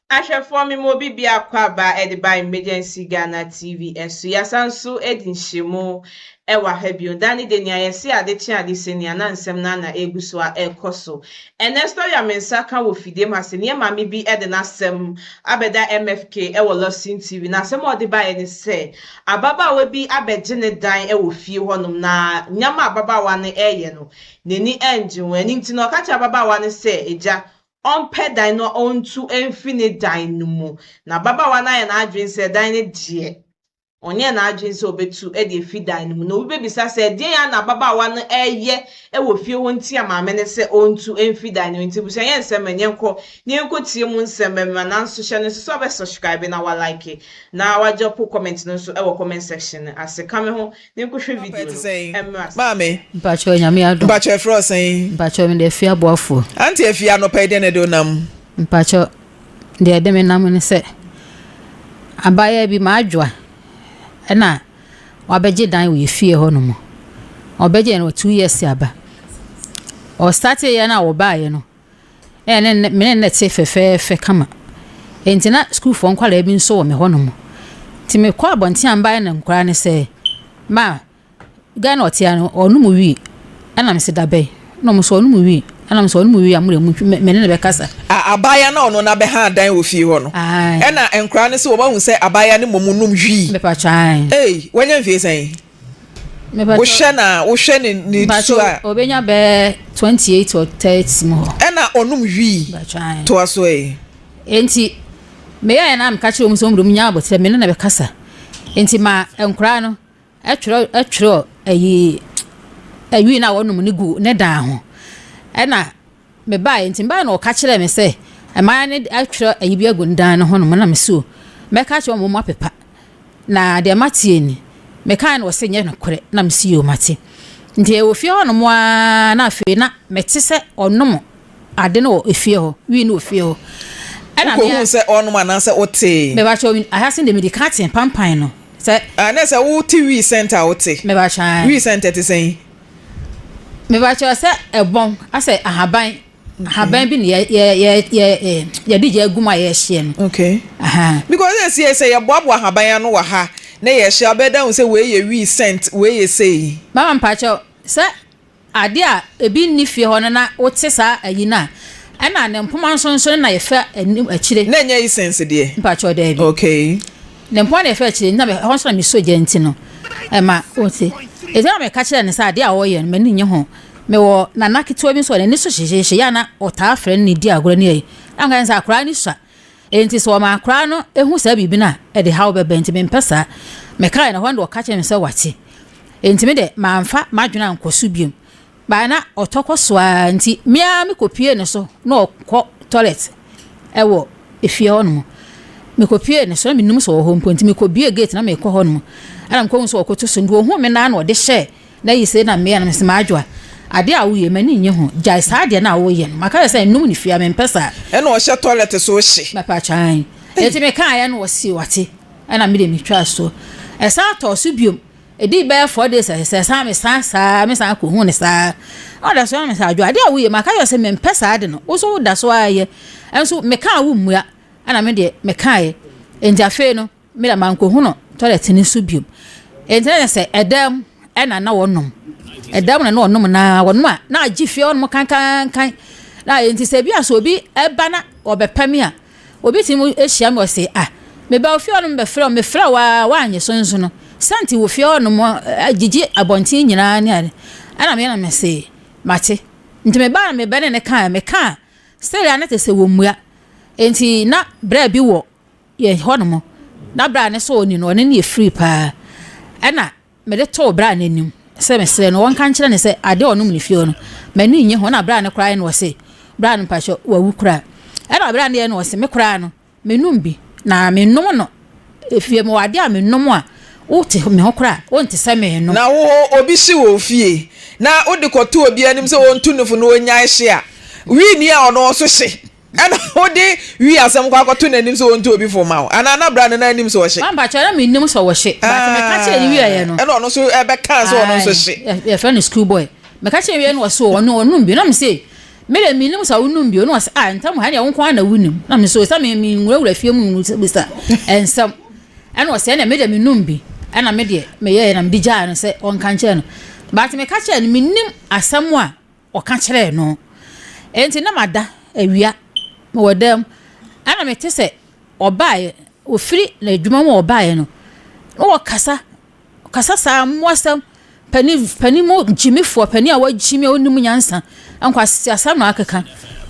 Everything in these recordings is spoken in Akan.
Ahwɛfoɔ me ma obi biako aba de ba Emergency Ghana TV so. Yɛasan nso adi nhyɛmu wɔ ha bio. Da ne da nea yɛse ade kye ade sɛ nea na nsɛm no ara na ɛregu so a ɛrekɔ so. Ɛnnɛ story a me nsa ka wɔ fidie mu ha sɛ nea maame bi de n'asɛm abɛda MFK wɔ Lawson TV. Na asɛm a ɔde baeɛ ne sɛ ababaawa bi abɛgye ne dan wɔ fie hɔnom na nneɛma a ababaawa no reyɛ no n'ani nnye ho. Ɛno nti no ɔka kyerɛɛ ababaawa no sɛ agya ɔmpɛ dan no ɔntu mfi ne dan no mu. Na ababaawa no ayɛ n'adwene sɛ dan no deɛ, ɔnyɛɛ n'adwene sɛ ɔbɛtu de afi dan no mu. Na obi bɛbisa sɛ, ɛdeɛn ara na ababaawa no reyɛ wɔ fie hɔ nti a maame no sɛ ɔntu mfi dan no mu? Nti abusua yɛ nsɛm mɛ yɛnkɔ na yɛnkɔtie mu nsɛm mɛma. Nanso hyɛ no nso sɛ wobɛ subscribe na wa like na wa drop comment no nso wɔ comment section no ase. Ka me ho na yɛnkɔhwɛ video no mmra. Maame. Mpakyɛw Nyame adom. Mpakyɛw ɛfrɛ wo sɛn? Mpakyɛw mede Afie Aboafoɔ. Auntie Afie anɔpa yi deɛn na ɛde wo nam? Mpakyɛw deɛ ɛde me nam ne sɛ abaayewa bi m'adwoa ɛna wabɛgye dan wɔ yɛ fie hɔ nom. Ɔbɛgye no 2 years aba. Ɔstartee yɛ no a ɔbaeɛ no ɛna ne me ne no te fɛfɛɛfɛ kama. Enti na sukuufoɔ nkwadaa bi nso wɔ me hɔnom. Nti mekɔ abɔnten a mbaeɛ na nkwadaa no sɛ ma guy na ɔte ha no ɔnom wii. Ɛna mese dabɛn. Ɛna ɔmo nso ɔnom wii. Ɛna mese ɔnom wii a mo deɛ mo me ne no bɛkasa. A abaayewa na ɔno na bɛha dan wɔ fie hɔ no. Ae. Ɛna nkwadaa no sɛ wɔn ahu sɛ abaayewa no mmom nom wii. Mepatwa ae. Ei, wanya mfie sɛn? Wohwɛ na wohwɛ ne ne su a. Obenya bɛyɛ 28 or 30 mu hɔ. Ɛna ɔnom wii. Toa so ɛ. Enti meyɛɛ na meka kyerɛ wɔn sɛ wɔn de wɔn nya abotire me ne na bɛkasa. Enti ma nkwadaa no ɛtwerɛ ɛtwerɛ ɛyi ɛwii na wɔnom no gu ne dan ho. Ɛna mebaeɛ nti mebaeɛ na ɔka kyerɛɛ me sɛ mmaa no atwerɛ ayi bi agu ne dan no ho nom na mese o mɛka akyerɛ wɔn wɔn apepa. Na deɛ mateɛ ni, mekaeɛ na ɔse nyɛ nokorɛ na mese yoo mate. Nti yɛwɔ fie hɔ nom ara na afei na mete sɛ ɔnom ade no wɔ efie hɔ, wii no wɔ fie hɔ. Ɛna me a. Wokɔhuu sɛ ɔnom anaasɛ wotee? Mebakyɛ ahasen deɛ medi ka tee pampan no sɛ. Ah, na sɛ wote wii scent a wote? Mebakyɛ ae. Wii scent ɛte sɛn? Mebakyɛ sɛ ɛbɔn asɛ ahaban. Ahaban bi na yɛ yɛ yɛ yɛ yɛde gya agu mu a yɛrehyeɛ no. Okay. Aha. Because esi yɛ sɛ yɛboaboa ahaban ano wɔ ha na yɛhye a wobɛda hu sɛ wei yɛ wii scent, wei yɛ sei. Mama mpakyɛw, sɛ ade a ebi nni fie hɔ no na wote saa ayi no a, ɛna ne mpoma nso nso no na yɛfa anim akyire. Na ɛnyɛ incense deɛ? Mpakyɛw daabi. Okay. Ne mpoma na yɛfa akyire na ɛhɔ nso na mesɔ gya nti no ɛma wote. Enti na meka kyerɛɛ no sɛ adeɛ a ɔreyɛ no m'ani nnye ho. Mewɔ nana ketewa bi nso a n'ani so hyehyeehye, yɛ a na ɔtaa frɛ no ne di agorɔ ne ayi. Na meka kyerɛ no sɛ akwadaa no sua, enti sɛ ɔma akwadaa no hu saa biribi no a, ɛde haw bɛba, enti mempɛ saa. Mekaeɛ no, ɛhɔ no deɛ ɔka kyerɛɛ me sɛ wate. Enti me deɛ, mamfa m'adwene ankɔ so bio. Bae na ɔtɔ kɔ so ara nti, me ara mekɔpuee ne so na ɔkɔ toilet wɔ efie hɔnom. Mekɔpuee ne so na mennim sɛ ɔwɔ hɔ mpo, nti mekɔbuee gate na mekɔ hɔnom. Ɛna mekɔhu sɛ ɔkoto so, nti ɔhuu me no ara na ɔde hyɛɛ Na yi sei na meyɛ no, mese m'adwoa, adeɛ a woyɛ m'ani nnye ho, gyae saa adeɛ no a woyɛ no, maka kyerɛ sɛ nnom ne fie a mempɛ saa. Ɛna ɔhyɛ toilet so hye. Mɛpa kyan. Enti mekaeɛ no ɔse wate, ɛna me deɛ metwaa so. Ɛsan tɔɔ so biom, ɛdii bɛyɛ 4 days ɛsɛ sɛ ɛsan mesan saa, mesan kɔhu no saa. Na ɔda so na mese adwoa, adeɛ a woyɛ maka kyerɛ sɛ mempɛ saa ade no, wo nso woda so ara yɛ, ɛnso mekaa wommua, ɛna me deɛ mekaeɛ. Enti afei no. Me deɛ mankohu no toilet no so biom. Enti na kyerɛ sɛ ɛdan mu ɛna na wɔnom. Ɛdan mu na na wɔnom na wɔnom a na agye fie hɔnom kankankan. Na enti sɛ bi a sɛ obi ɛba na ɔbɛpɛ me a, obi tumi hyia me ɔse ah meba wo fie hɔnom bɛfrɛ wo, mefrɛ wo a woannye so nso no, sɛnti wɔ fie hɔnom agyigye abɔnten nyinaa ne ade. Ɛna me na mese mate. Nti mebaa na mebɛne ne kaeɛ, mekaa still a na kyerɛ sɛ wɔmmua. Enti na berɛ bi wɔ yɛn hɔnom, na bra no sɛ ɔni no, ɔno ne yɛ free paa. Ɛna mede too bra no anim sɛ mesrɛ no wɔnka nkyerɛ no sɛ adeɛ a ɔnom ne fie hɔ no, m'ani nnye ho. Ɛna bra no koraa yɛ no ɔse, bra no mpakyɛ wawu koraa. Ɛna bra no yɛ no ɔse, me koraa no, menom bi, na menom no efie, mewɔ adeɛ a menom a, wote me ho koraa, wonte sɛ menom. Na wo obi hye wɔ wo fie, na wode kɔto obi anim sɛ ɔntu no fo na ɔnnyae hye a, wii ni a ɔno nso hye. Ɛna wode wii asɛm kɔ akɔto n'anim sɛ ɔntu obi fo ma wo anaa na bra no na anim sɛ ɔhye. Pampa kyerɛ na mennim sɛ ɔhye but meka kyerɛ no wieɛ no. Ɛna ɔno nso ɛbɛkaa sɛ ɔno nso hye. Yɛfrɛ no school boy. Meka kyerɛ wieɛ no ɔse ɔno ɔnom bi na mese. Me deɛ mennim sɛ wonom bio. Na ɔse ah ntam ha ɛneɛ wo nko ara na wonim. Na me nso sɛ me menwurawura fie mu nwurawura nsɛm. Ɛna ɔse ɛneɛ me deɛ menom bi. Ɛna me deɛ meyɛɛ na mede gyaa no sɛ ɔnka nkyerɛ no. But meka kyerɛɛ no mennim asɛm a ɔka kyerɛɛ no. Enti na mada awia mewɔ dan mu ɛna mete sɛ ɔbaeɛ ɔfiri n'adwuma mu a ɔbaeɛ no na ɔkasa Ɔkasa saa, mmoasɛm, panin, panin mu gyimifoɔ, panin a wagyimi a ɔnnim nyansa, nkwaseasɛm na wakeka.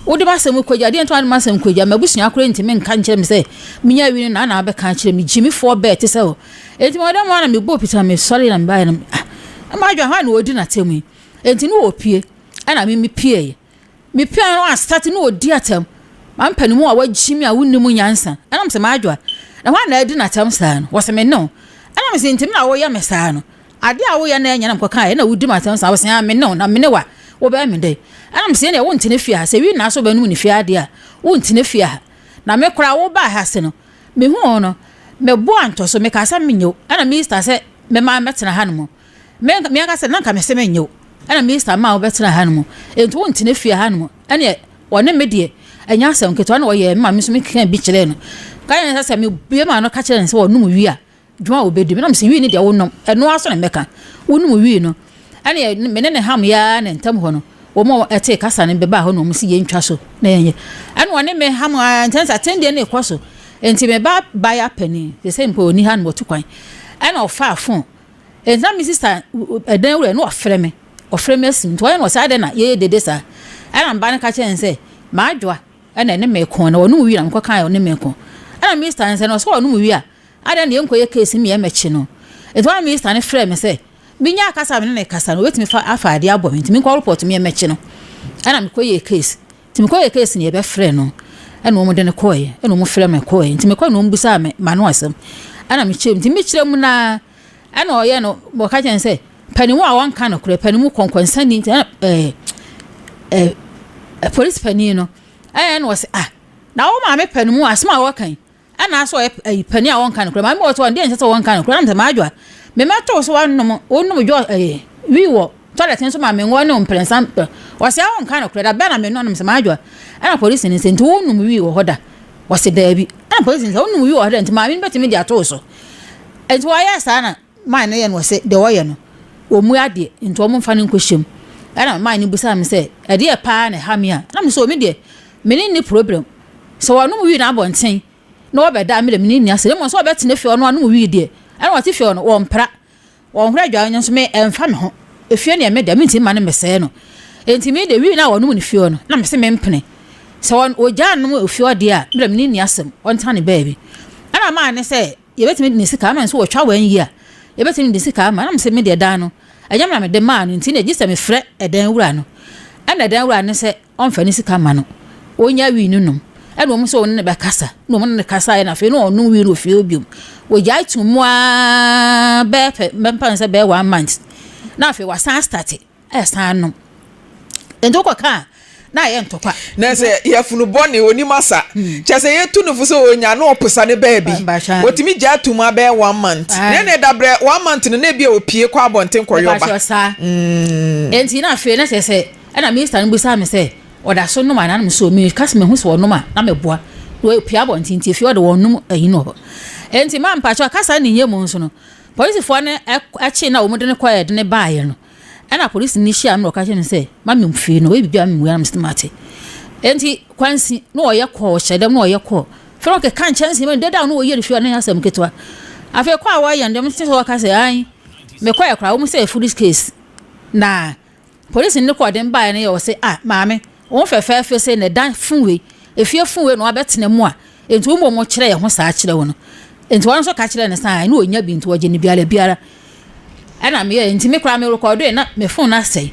Wode m'asɛm kɔgya, adeɛ nti wode m'asɛm kɔgya, m'abusua koraa ntumi nka nkyerɛ me sɛ menya awi no na na abɛka akyerɛ me, gyimifoɔ bɛɛ te sɛ wo. Enti mewɔ dɛm na mebɔɔ pita mesɔre na mebaeɛ no, ah, na m'adwene hɔ a na wɔdi n'atɛm yi. Enti ne wɔpie, ɛna me mepieeɛ. Mepia no asate ne ɔdi atɛm. Mampɛ ne mu a wagyi me a wonni mu nyansa. Ɛna mesɛ m'adwoa, na hwan na adi n'atɛm saa no? Wɔse me ne wo. Ɛna mese nti me na woyɛ me saa no? Adeɛ a woyɛ no ɛnyɛ na mekɔkaeɛ ɛna wodi m'atɛm saa? Wɔse aa me ne wo, na me ne wo a, wobɛyɛ me dɛn? Ɛna mese ɛneɛ wontena fie ha, sɛ wi na so wobɛnom ne fie adeɛ a, wontena fie ha. Na me koraa wobaa ha se no, mehuu wo no, me bo antɔ so, mekaa sɛ menyɛ wo. Ɛna minista sɛ mema mɛtena ha nom. Me me ankasa na nka mese menyɛ wo. Ɛna minista maa wobɛtena ha nom. Enti wontena fie ha nom. Ɛneɛ ɔne me deɛ ɛnyɛ asɛm ketewa na ɔyɛɛ me ma me nso mekaa bi kyerɛɛ no. Ka kyerɛ no sɛ sɛ mebue m'ano ka kyerɛ no sɛ ɔnom wii a, dwuma a ɔbɛdi. Me na mese wii no deɛ wonom, ɛno ara so na mɛka. Wonom wii no. Ɛneɛ me ne no ham yɛ ara na ntam hɔ no, wɔn a ɛtee kasa no bɛbaa hɔ na wɔn si yɛntwa so na yɛnyɛ. Ɛna ɔne me ham ara nti ɛna sɛ atɛndeɛ no rekɔ so. Enti me ba baya panin, sɛ mpo ɔni ha no wɔtu kwan. Ɛna ɔfaa phone. Enti na me sista ɛdan wura no ɔfrɛ me, ɔfrɛ me asim. Nti ɔyɛ no ɔsɛ adɛn na yɛyɛ dede saa. Ɛna me ba no ka kyerɛ no sɛ, m'adwoa ɛna ɛne me ko na ɔnom wi na mekɔ kae ɔne me ko. Ɛna me sista no sɛ na ɔsɛ ɔnom wi a, adɛn na yɛnkɔ yɛ case no meyɛ mɛkye no. Nti ɔna me sista no frɛ me sɛ, menya akasa a me ne no kasa no, ɔbɛtumi fa afa adeɛ abɔ me nti menkɔ report meyɛ mɛkye no. Ɛna mekɔ yɛ case. Nti mekɔ yɛ case no yɛbɛfrɛ no ɛna wɔn de no kɔɛ ɛna wɔn frɛ me kɔɛ nti mekɔ na wɔn bisaa me m'ano asɛm ɛna mekyerɛ mu nti mekyerɛ mu naa ɛna ɔyɛ no wɔka kyerɛ no sɛ panimu a wɔnka no korɛ panimu kɔnkɔnsani nti ɛna ɛɛ ɛɛ polisi panin no ɛna wɔsɛ ah na wo maame panimu asɛm a wɔka yi Ɛna asɛ ɔyɛ ayi panin a ɔnka nokorɛ. Maame bi wɔ hɔ deɛ nkyɛ sɛ ɔnka nokorɛ. Ɛna mesɛ m'adwoa, me mɛto wo so wanom, wonom dwɔ ɛyi wii wɔ toilet nso ma menwɔ ne wo mprɛnsa mpɛ. Ɔsɛ ɔnka nokorɛ, da bɛn na menom? Ɛna mesɛ m'adwoa. Ɛna polisini no sɛ nti wonom wii wɔ hɔ da? Ɔsɛ daabi. Ɛna polisini sɛ wonom wii wɔ hɔ da nti maame no bɛtumi de ato wo so. Nti wɔyɛɛ saa na man no yɛ no ɔsɛ deɛ ɔyɛ no ɔmmu adeɛ nti wɔn mfa no nkɔhyɛ mu. Ɛna man no bisaa me sɛ ɛdeɛ paa na ɛha me a? Ɛna mesɛ me deɛ me ne nni problem. Sɛ wɔnom wii no abɔnten na wɔbɛda a, me deɛ menni nni ase. Na mmom sɛ wɔbɛtena fie hɔ na wɔanom wii deɛ, ɛna wɔte fie hɔ no, wɔmpra. Wɔnhoro adwareɛ no nso, me, ɛmfa me ho. Efie no yɛ me dea, mentumi mma no mmɛsɛe no. Enti me deɛ, wii no a wɔnom no fie hɔ no, na mese mempene. Sɛ wɔn, wɔgyaa nom wɔ fie hɔ deɛ a, me deɛ menni nni asɛm, wɔntena ne baabi. Ɛna maa ne sɛ, yɛbɛtumi de ne sika ama no, sɛ wɔtwa wɔn yi a, yɛbɛtumi de ne sika ama. Na mese me deɛ dan no, ɛnyɛ me na mede maa no, nti na gye sɛ mefrɛ ɛdan wura no. Ɛna ɛdan wura no sɛ, ɔmfa ne sika mma no, ɔnya wii no nom. Ɛna wɔn sɛ wɔne no bɛkasa, na wɔne no kasaeɛ na afei na ɔnom wii no wɔ fie hɔ biom. Wɔgyae to mu ara bɛyɛ pɛ, mɛmpa no sɛ bɛyɛ one month, na afei wasan astate ɛsan nom. Nti wokɔka a, na ayɛ ntɔkwa. Na sɛ yafunu bɔne, onim asa. Kyerɛ sɛ yɛtu no fo sɛ onya na ɔposa ne baabi. Otumi gyae to mu ara bɛyɛ one month. Na ɛna ɛda brɛ one month no na ebia opie kɔ abɔnten kɔyɔ ba. Mepakyɛw saa. Nti na afei na kyerɛ sɛ Ɛnna minista no bisaa me sɛ, Ɔda so nom anaa? Na mise, O, meka sɛ mahu sɛ ɔnom a, na meboa. Na wapue abɔnten nti, efie hɔ de wɔnnom ayi no wɔ hɔ. Enti ma mpakyɛw, kasa ne nyɛ mu nso no, polisifoɔ no kyee no a wɔde no kɔeɛ de no baeɛ no, ɛnna polisini no hyiaa me na ɔka kyerɛɛ me sɛ, ma memfie no, ɔyɛ biribi a memmua na mese mate. Enti kwansi na ɔyɛ kɔɔ, ɔhyɛ dɛm na ɔyɛ kɔɔ. Afei na ɔkeka nkyɛnse mu, deda a na ɔyɛ no fie hɔ no nyɛ asɛm ketewa. Afei kɔ a wɔyɛ no deɛ, mete sɛ ɔka sɛ, ae, mekɔeɛ koraa, wɔn sɛ foolish case. Na Polisini no kɔɔ den baeɛ no yɛ ɔse ah maame wo ho fɛfɛɛfɛ sei na ɛdan fun wei efie fun wei na wabɛtena mu a enti wo mmom kyerɛ yɛn ho saa kyerɛ wo no enti wɔn nso ka kyerɛ no saa ɛna ɔnya bi nti wɔgye no biara biara ɛna meyɛ nti me koraa me rekɔdo na me fon no asɛe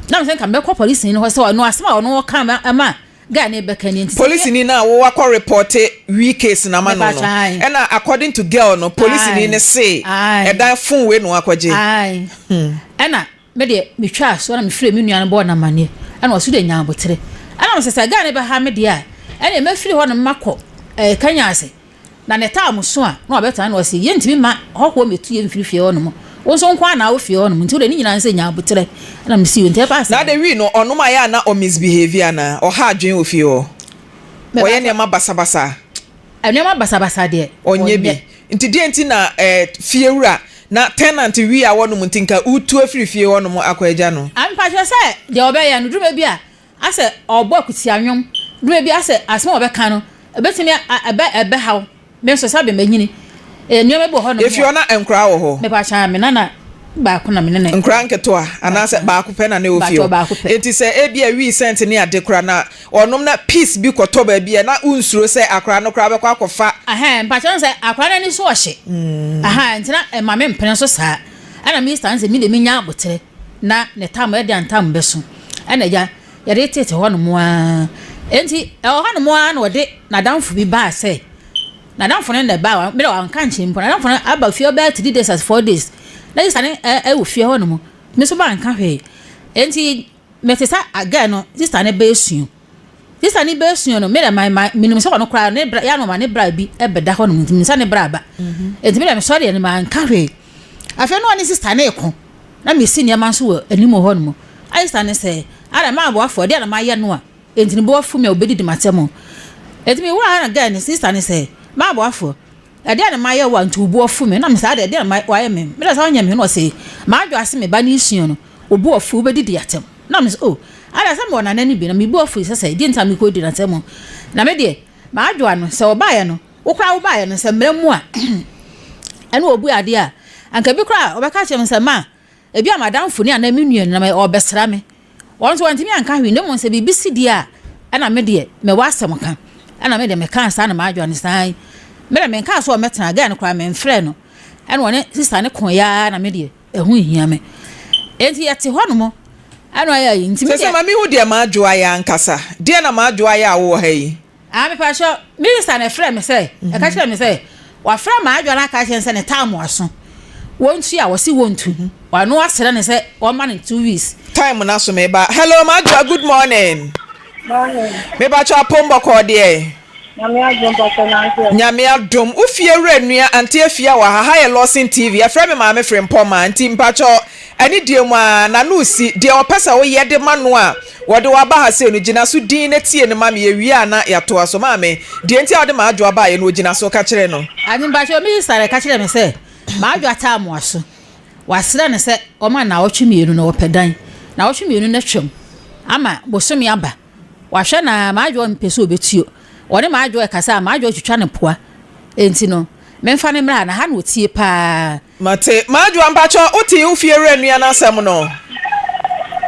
na mesɛ nka mɛkɔ polisini no hɔ sɛ ɔno asɛm a ɔno ɔka ma guy no bɛka ni nti Polisini no a wo wakɔ repɔte wii case no ama no no ɛna according to girl no polisini no se ɛdan fon wei na wakɔgye. Ɛna Me deɛ, metwaa so na mefrɛɛ me nua no bɔɔ no amanneɛ, ɛna ɔse deɛ nya aboterɛ. Ɛna mese sɛ guy no bɛha me deɛ a, ɛneɛ mɛfiri hɔ nom makɔ ɛɛ Kenya ase. Na ne time so a, na wabɛtena na ɔse yɛntumi mma hɔhoɔ mmɛtu yɛn mfiri fie hɔ nom. Wo nso nko ara na wɔ fie hɔnom nti wode ne nyinaa sɛ nya aboterɛ. Ɛna mesi o nti ɛbaa Na saa. de wii no ɔnom ayɛ a na ɔ misbehave anaa? Ɔha adwene wɔ fie hɔ? Ɔyɛ nneɛma basabasa? Nneɛma basabasa deɛ Ɔnyɛ bi. Nti deɛ nti na eh, fie wura na tenant wii a wɔnom nti nka wotu afiri fie hɔnom akɔ agya no? Mepakyɛ sɛ deɛ ɔbɛyɛ no dwuma bi a asɛ ɔbɔ akutia nnwom dwuma bi asɛ asɛm a ɔbɛka no ɛbɛtumi ɛbɛ ɛbɛhaw me nso sɛ bɛmanyini nneɛma bi wɔ hɔnom. Efie hɔ na nkoraa wɔ hɔ? Mepakyɛ me nana baako na me ne ne. Nkoraa nketewa anaasɛ baako pɛ na ne wɔ fie hɔ? Baako pɛ. Nti sɛ ebi a wii sɛnt ne ade koraa na ɔnom na piece bi kɔtɔ baabi a na wonsuro sɛ akoraa no koraa bɛkɔ akɔfa? Ahɛn, mpakyɛ no sɛ akoraa no ani so ɔhye. Ahan, nti na ɛma me mpene so saa. Ɛna me sister no sɛ me de menya aboterɛ na ne tam ɛde a ntam bɛso. Ɛna agya yɛde tete hɔ nom ara. Enti ɛwɔ hɔ nom ara na ɔde n'adamfo bi baa sɛ n'adamfo no na ɛbaa, me de wanka nkyerɛ mpo. N'adamfo no aba fie bɛyɛ 3 days as 4 days. Na sister no ɛwɔ fie hɔ nom. Me nso manka hwee. Enti mete sɛ girl no sister no bɛɛsuo. Sister no bɛɛsuo no, me de ma ma menim sɛ ɔno koraa ne bra yɛ anoma ne bra bi ɛbɛda hɔ nom nti menim sɛ ne bra aba. Enti me de mesɔre deɛ no manka hwee. Afei na ɔne sister no reko na mesi nneɛma nso wɔ anim hɔ nom. Ayɛ sister no sɛ ada ma aboafoɔ deɛ na mayɛ no a enti ne bo afu me a obɛdidi m'atɛm. Enti me wura ha na girl no sister no sɛ ma aboafoɔ ɛdeɛ na mayɛ wo a nti wo bo afu me na me sɛ ada ɛdeɛ na wayɛ me me de sɛ ɔnyɛ me na ɔsɛ madwo ase me ba ne sua no wo bo afu wobɛdidi atɛm. Na me sɛ oh ada sɛ mewɔ nana no bi na me bo afu sɛ sɛ deɛ nti a mekɔdi n'atɛm na me deɛ madwoa no sɛ ɔbaeɛ no wo koraa wobaeɛ no sɛ mmerɛ mu a ɛne ɔbu adeɛ a anka bi koraa ɔbɛka kyerɛ me sɛ ma ebi a madamfo ni anaa me nua ni na ɔbɛsra me wɔn nso wɔntumi anka hwee na mmom sɛ biribi si deɛ a ɛna me deɛ mewɔ asɛm ka ɛna me deɛ mekaa saa na madwoa no saa yi me deɛ menkaa so ɔmɛtena gɛɛ no koraa memfrɛ no ɛna ɔne sista ne ko ya na me deɛ ɛho nhia me enti yɛte hɔ nom ɛna ɔyɛ ayi nti me Sɛ sɛ deɛ ma mehu deɛ madwo ayɛ ankasa. Deɛ na madwo ayɛ a wowɔ ha yi? Ah mepakyɛw, minister na ɛfrɛ me sɛ, ɛka kyerɛ me sɛ, wafrɛ m'adwoa no aka akyerɛ no sɛ ne time aso, wɔntu a, wɔse wɔntu. Ɔno asrɛ no sɛ ɔmma no 2 weeks. Time no aso meba. Hello Madwoa, good morning. Morning. Mepakyɛw apom bɔkɔɔ deɛ? Nyame adom pakyɛ nanso ɛ. Nyame adom. Wo fie wura nua Auntie Afia wɔ ha. Ha yɛ Lawson TV. Yɛfrɛ me Maame Frimpong nti mpakyɛw ɛne deɛ mu ara n'ano resi. Deɛ ɔpɛ sɛ woyɛ de ma no a wɔde wo aba ha sei no gyina so dinn na tie no ma me. Yɛwie a na yɛatoa so. Maame, deɛ nti a wode m'adwoa baeɛ no ogyina so ka kyerɛ no. Ade mpakyɛw minister na ɛka kyerɛɛ me sɛ m'adwoa taa mo aso. Wasrɛ no sɛ ɔma naawɔtwe 2 na ɔpɛ dan. Naawɔtwe 2 no atwam ama bosome aba. Wahwɛ no ara, m'adwoa mpɛ sɛ ɔbɛtuo. Ɔne m'adwoa rekasa a, m'adwoa twitwa no poa. Enti no, memfa no mmra ha, na ha na ɔtie pa ara. Mate. M'adwoa, mpakyɛ wotee wo fie wura nua no asɛm no?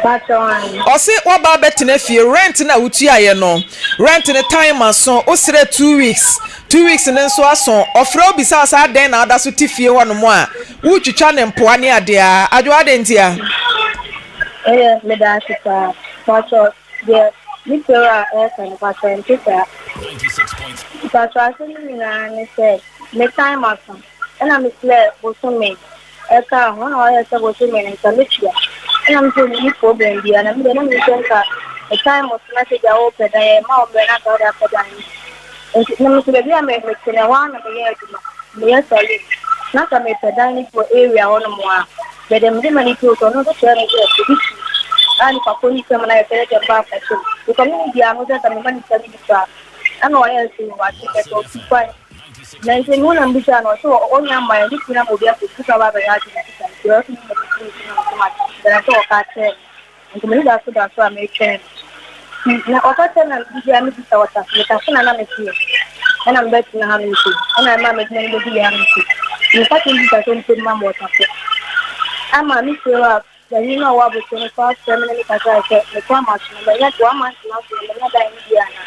Mpakyɛ aane. Ɔse woaba abɛtena fie, rent no a wotuaeɛ no, rent no time aso, wosrɛ 2 weeks, 2 weeks no nso aso, ɔfrɛ wo bisa wo sɛ adɛn na woda so te fie hɔnom a, woretwitwa ne mpoa ne adeɛ a, Adwoa adɛn ntia? Ɛyɛ meda ase paa. Mpakyɛ deɛ me fiewura ɛreka no mpakyɛ ɛnte saa. Mpakyɛ asɛm no nyinaa ne sɛ me time aso ɛna me clear bosome ɛkaa ho ɛna wayɛ sɛ bosome no nka metua ɛna me sɛ menni problem biara na me deɛ na menim sɛ nka me time so na sɛ gya wopɛ dan ɛma wo mmerɛ na nka wode akɔ dan no nti na me nso baabi a me mete no ɛhɔ ara na meyɛ adwuma meyɛ saloon na sɛ mepɛ dan no bi wɔ area hɔ nom a Mede mede m'ani too so, ɔno nso kyerɛɛ me sɛ obi tu a nipa ko ne sika mu na yɛpɛ dɛ mba akɔhyɛ mu. Because me ne biara no sɛ nka mema ne sika no bi koraa. Ɛna ɔyɛɛ so wate kɛkɛ otu kwan. Na nti me na mbisaa no ɔse ɔnya mmaeɛ ne kunu ama obi akɔ sika ba abɛyɛ agye ne sika nti ɔse me na me kunu na mese mate nti na sɛ ɔka kyerɛɛ me. Nti m'ani da so da so a meretwɛn no. Nti na ɔka kyerɛ me a mede biara mebisa wɔ tase metase na na mete ɛna mebɛtena hanom sei ɛna ɛma m'adwuma no bɛduru hanom sei. Nti meka kyerɛ no bisa sɛ ɔmpɛ bi ma me wɔ tase. Ama me fie hɔ a panyin no a ɔwɔ abotire no koraa frɛ me ne me kasae sɛ mekɔ amaso no manya one month na so no manya dan no bi anaa.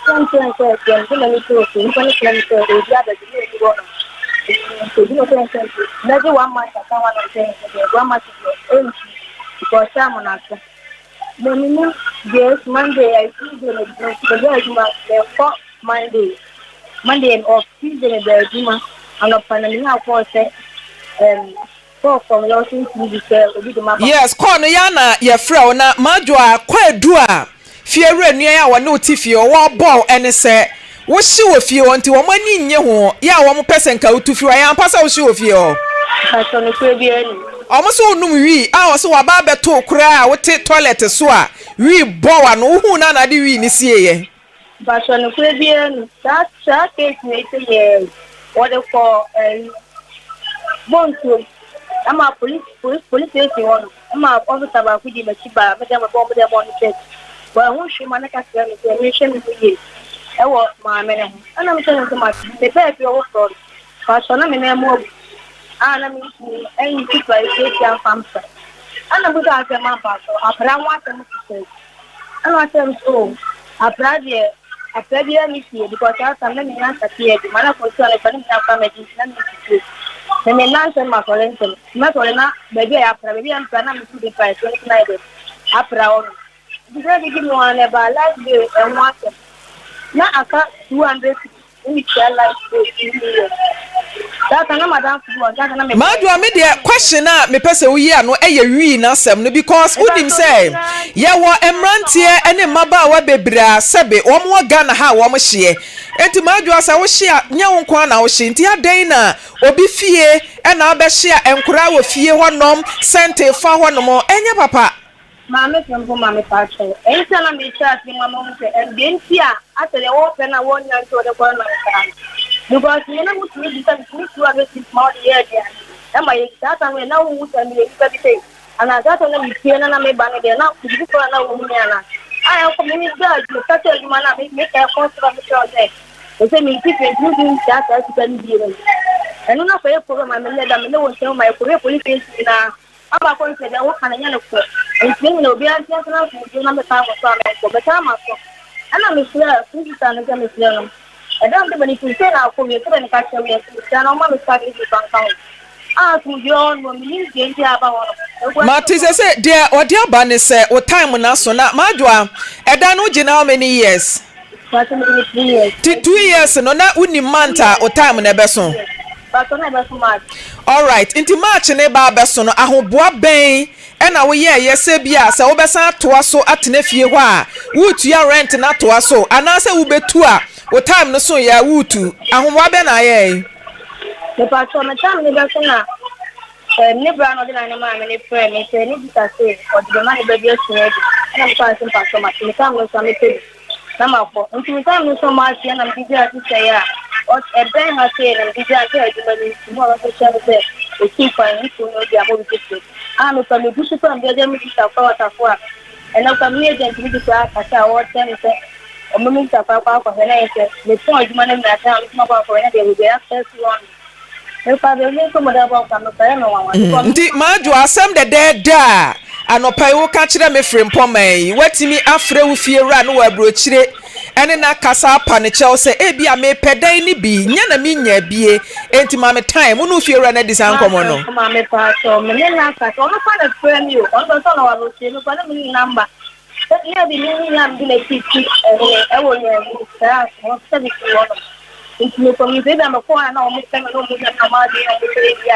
Sɛ nkyerɛ no sɛ deɛ mede m'ani too so nipa no kyerɛ me sɛ obi abɛgye na ɔni hɔ no. Nti obi na ɔkyerɛ me sɛ nti mɛgye one month aka ho ana nkyerɛ no sɛ deɛ one month deɛ ɛnti because time no aso. Na menim deɛ esi Monday ayi Tuesday me mebɛ adwuma mekɔ Monday Monday off Tuesday mebɛ adwuma anɔpa na menya call sɛ um, call from Lawson TV sɛ obi de maba. Yes, call no ya na yɛfrɛ wo na Madwoa Kwadu a fie wura nua yi a wɔne wo te fie hɔ wɔbɔ wo ɛne sɛ wohye wɔ fie hɔ nti wɔn ani nnye ho yɛ a wɔn pɛ sɛ nka wotu firi hɔ ɛyɛ ampa sɛ wohye wɔ fie hɔ? Mpakyɛw nokorɛ biara nni mu. Ɔmo se wonom wii a ɔse waba abɛto wo koraa a wote toilet so a wii bɔ w'ano wohuu no a na ade wii no sieeɛ. Mpakyɛw nokorɛ biara nni mu. Saa saa case wei se yɛɛ wɔde kɔɔ ɛyi Bontuom ɛma police police police station hɔ no ɛma officer baako dii m'akyi baa me dɛm ɛbɔ ɔmo dɛm ɔno church wɔanhu hwee ma ne ka kyerɛ me sɛ menhwɛ me ho yie ɛwɔ maame no ho ɛna mehyɛ no sɛ mate mebɛɛ fie ɔfoforɔ no Paatwɔ na me nan mu abu a na mentumi ntu fa etiatia mfa mfa. Ɛna mebisaa sɛ ma mpaatwɔ apra ho asɛm te sɛn? Ɛna ɔkyerɛ me sɛ oh apra deɛ apra biara nni fie because saa time na mennya nsateaa adwuma na kɔntua no kora na mennya kora magye nti na mentu fie. Me me nna ntɛm masɔre ntɛm nti mɛsɔre na baabi a yɛapra baabi a mpra na metu de pra ɛsoɔ no so na ayɛ dɛ apra hɔ nom. Nti sɛ didi mu a na ɛbaa last day ɛho asɛm na aka 200 cedis. Madwoa me deɛ question a mepɛ sɛ woyi ano yɛ wii n'asɛm no because wonim sɛ yɛwɔ mmeranteɛ ne mmabaawa bebree a sɛbe wɔn wɔ Ghana ha a wɔn hyeɛ nti Madwoa sɛ wohye a nyɛ wo nko ara na wohye nti adɛn na obi fie ɛna abɛhye a nkoraa wɔ fie hɔ nom sɛnte fa hɔ nom ɛnyɛ papa. Maame Frimpong ma mepaakyɛw, ɛnti a na mekyerɛ aseɛ mu ama wohu sɛ ɛndeɛ nti a asɛ deɛ wɔpɛ no a wɔnnya nti wɔde kɔ no saa no because me na motumi bisa metumi tu a mɛtumi ma wode yɛ aduane ɛma yɛdi saa time no na wohu sɛ meyɛ nipa bi sei anaa saa time na mepie na na meba no deɛ na biribi foforɔ a na wohu me anaa a ɛkɔ me me gya adwuma kasa adwuma no a me me ɛkɔ soro a mekyerɛ wo sɛ ɛsɛ menti fie nti mentumi ntua saa sika no bie no ɛno na kɔyɛ problem a me ne da me ne wo nsɛm ma yɛkɔyɛ police station nyinaa Aba kɔ nsɛ deɛ woka no nyɛ nokorɛ nti yɛn nyina obiara nte ase na asomdwoeɛ na mesan akɔ so a menkɔ mesan maso ɛna mefrɛɛ me sista no sɛ mesrɛ no ɛda a mede m'ani too sei na akɔ wie sɛdeɛ meka kyerɛ wo yɛ nti mesrɛ no ɔmma me sika de bi fa nka ho a asomdwoeɛ wɔ hɔ nom mennim deɛ nti a aba hɔ nom. Mate sese deɛ ɔde aba ne sɛ wo time no aso na Madwoa ɛda no wogye no how many years? Pacho mede me 3 years. Ti 2 years no na wonim month a wo time no ɛbɛso? Pacho na ɛbɛso March. Alright, nti March no reba abɛso no ahoboa bɛn ɛna woyɛɛyɛ sɛ bi a sɛ wobɛsan atoa so atena fie hɔ a woretua rent no atoa so anaasɛ wobɛtu a wo time no soeɛ a woretu? Ahoboa bɛn na ayɛɛe? Mepacho me time no bɛso na Ɛɛ, ne bra na ɔde n'ane maa me no frɛɛ me sɛ ne bisa se ɔde bɛma ne ba bi asua adi. Ɛna me kaa se mpakyɛw mate, me time no so a mɛpɛ bi na makɔ. Nti me time no so March yi ɛna mede gyaa sista yi a ɛbɛn ha sei na mede gyaa sɛ adwuma no nti mu a wɔbɛhyɛ no sɛ ɔtuu kwan nti no de ama obi foforɔ. A mekura megu so kura mede agya me sista kɔ ɔtafo a ɛnɛ kura me ne agent no bi koraa kasa a ɔrekyerɛ me sɛ ɔma me sista kɔ akɔ akɔhwɛ na yɛ sɛ mepɔn adwuma no nyinaa sɛ a metumi akɔ akɔhwɛ na deɛ baabi a yɛafɛ so wɔ no. Nti Madwo, asɛm dɛdɛɛdɛ a anɔpa yi woka kyerɛ me Frimpɔma yi, woatumi afrɛ wo fiewura no wɔ aburokyire ne no akasa apa no kyɛw sɛ ebia mepɛ dan no bi, nya na mennya bie, enti ma me time. Wo ne wo fiewura no adi saa nkɔmmɔ no? Nti mekɔ me baabi a mekɔɔ a na wɔn pɛ me na wɔn hwɛ me na wɔn adwene wɔn sɛ ebi a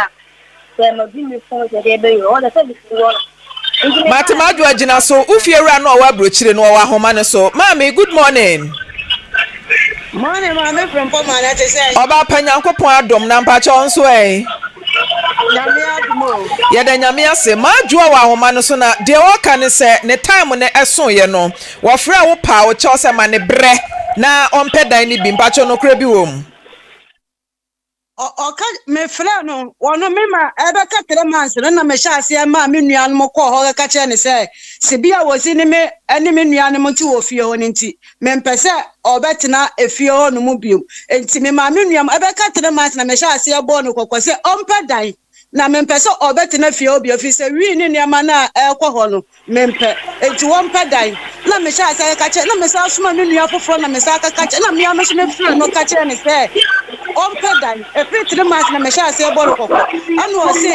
sɛ madi me fon sɛ deɛ ɛbɛyɛ ɔwɔ sɛ mefiri hɔ no. Nti me Mate m'adwoa gyina so. Wo fie wura no a ɔwɔ aburokyire no ɔwɔ ahoma no so. Maame, good morning. Morning maame Frimpong ma na te sɛ. Ɔbaa pa Nyankopɔn adom na mpakyɛ wo nso ɛ? Nyame adom o. Yɛda Nyame ase. M'adwoa wɔ ahoma no so na deɛ ɔreka ne sɛ ne time no ɛsoeɛ no Wɔfrɛɛ wo paa wo kyɛw sɛ ma no brɛ na ɔmpɛ dan no bi mpakyɛw nokorɛ bi wɔ mu? Ɔ ɔka mefrɛɛ no ɔno me ma ɛbɛka 3 months no na mehyɛ aseɛ maa me nuanom kɔɔ hɔ kɛka kyerɛ no sɛ sibia wɔsi ne me ne me nuanom nte wɔ fie hɔ no nti mempɛ sɛ ɔbɛtena efie hɔ nom bio nti memaa me nuam ɛbɛka 3 months na mehyɛ aseɛ bɔɔ no kɔkɔ sɛ ɔmpɛ dan na mempɛ sɛ ɔbɛtena fie hɔ bio ɛfiri sɛ wii ne nneɛma no a ɛrekɔ hɔ no Mempɛ. Enti wɔmpɛ dan. Na mehyɛɛ aseɛ keka kyerɛ, na mesan somaa me nua foforɔ na mesan keka kyerɛ, na me ara nso mefrɛɛ no ka kyerɛɛ no sɛ ɔmpɛ dan. Ɛfiri 3 months na mehyɛɛ aseɛ bɔ no kɔkɔ. Ɛna ɔse, me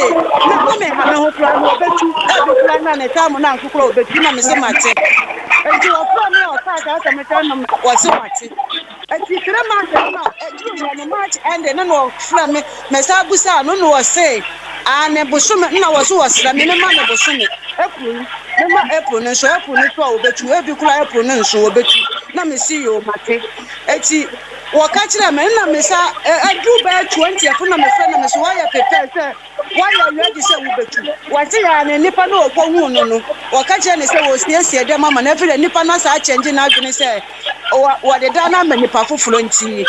ma menha me ho koraa no ɔbɛtu. Ebi koraa na ne time no anso koraa ɔbɛtu. Na mese mate. Enti ɔfrɛɛ me a ɔkaa saa asɛm no kyerɛ me no, ɔse wate. Enti 3 months no na ɛduru hɔ no, March ending no na ɔfrɛ me, mesan bisaa no na ɔse, aane bosome, na ɔse ɔsrɛ me mema no bosome. April yi, mema April no nso, April no so a wɔbɛtu, ebi koraa April no nso wɔbɛtu. Na mese yoo mate. Eti wɔka kyerɛɛ me, nna mesa, ɛduru bɛyɛ 20th na mefrɛ na mese wɔayɛ prepare sɛ Woayɛ ready sɛ wobɛtu? Wɔte yɛ a na nipa no a ɔkɔhuu no no, wɔka kyerɛ no sɛ wɔresiesie dɛm ama no. Afei deɛ nipa no asan akyɛngye n'adwene sɛ wɔde dan no ama nipa foforɔ nti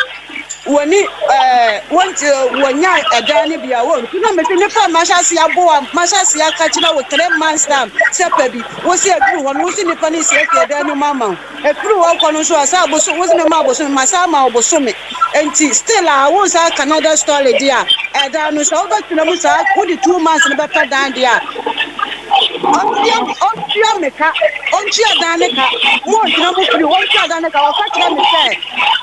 wɔni ɛɛ wɔnti wɔnya ɛdan no bi a wɔntu. Na mese nipa a mahyɛ aseɛ aboa mahyɛ aseɛ aka kyerɛ wo 3 months time sɛ pɛ bi wosi aduru hɔ no wosi nipa no siesie dan no mu ama wo. Ɛfiri hɔ kɔ no nso ɔsɛ abosom wosi mema abosome masa ama wo bosome nti still a wo nsa aka another story deɛ a ɛdan no sɛ wobɛtena mu saa wode 2 months no bɛpɛ dan deɛ a ɔntua ɔntua me ka, ɔntua dan ne ka mo ɔntena mu firi ɔntua dan ne ka. Ɔka kyerɛ me sɛ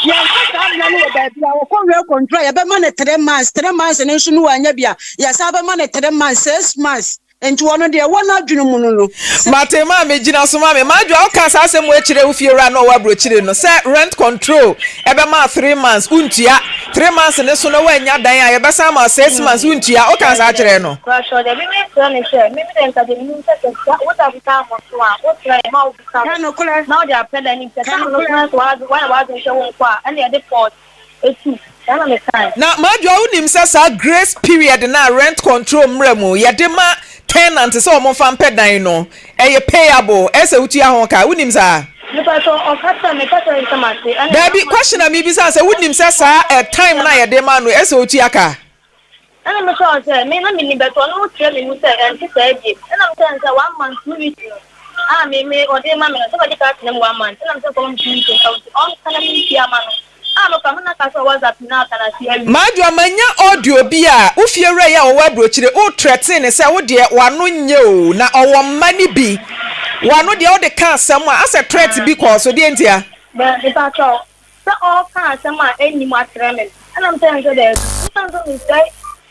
yɛnka saa mmea no wɔ baabi a wɔkɔ rent control a yɛbɛma no 3 months. 3 months no nso no wanya bi a yɛsa bɛma no 3 months, 6 months, nti wɔno deɛ ɛwɔ n'adwene mu no. Mate maa mi gyina so maa mi madwa. Ɔka saa asɛm wɔ akyire wo fie wura na ɔwɔ aburokyire no sɛ rent control ɛbɛma 3 months, wuntua 3 months ne so na woanya dan a yɛbɛsan ma 6 months wuntua. Ɔka saa kyerɛ no. Brasɔ deɛ mímí srɛ ne sɛ mímí de nka deɛ mímí sɛ sɛ woda bi taa mo so a wosrɛ yɛ ma wo bi ka nokorɛ. Na wode apɛ dɛ ne sɛ time no so na sɛ wayɛ w'adwene sɛ wo nkɔ a ɛna yɛde port etu saa na mekae. Na madwa, wonim sɛ saa grace period na rent control mmerɛ mu yɛde ma tenant sɛ ɔmo fa mpɛ dan no, ɛyɛ payable, ɛsɛ wotua ho ka? Wonim saa? Nipa sɛ ɔka kyerɛ me ka kyerɛ nsɛm ase ɛna Daabi, question a mebisa sɛ wonim sɛ saa ɛ time na yɛde ma no ɛsɛ wotua ka? Ɛna me sɛ sɛ me na menim bɛtɔ ɔno kyerɛ me mu sɛ ɛnte saa biem. Ɛna me sɛ sɛ 1 month 2 weeks no a me ɔde ma me no sɛ wɔde ka tena mu 1 month, ɛna me sɛ kɔm 2 weeks nka nti ɔnka na mentua ma no a mekɔ me na ka sɛ WhatsApp na aka na se awie. Madwa, manya audio bi a wofie wura yi a wɔwɔ aburokyire wotrɛtee ne sɛ wodeɛ wano nyɛ o na ɔwɔ mma no bi wano deɛ wode ka asɛm a asɛ threat bi kɔɔ so deɛ ntia. Bɛ nipa kyɛw sɛ ɔka asɛm a ɛnnim akyerɛ me no, ɛna me sɛ nsɛ dɛ nsa nso mesɛe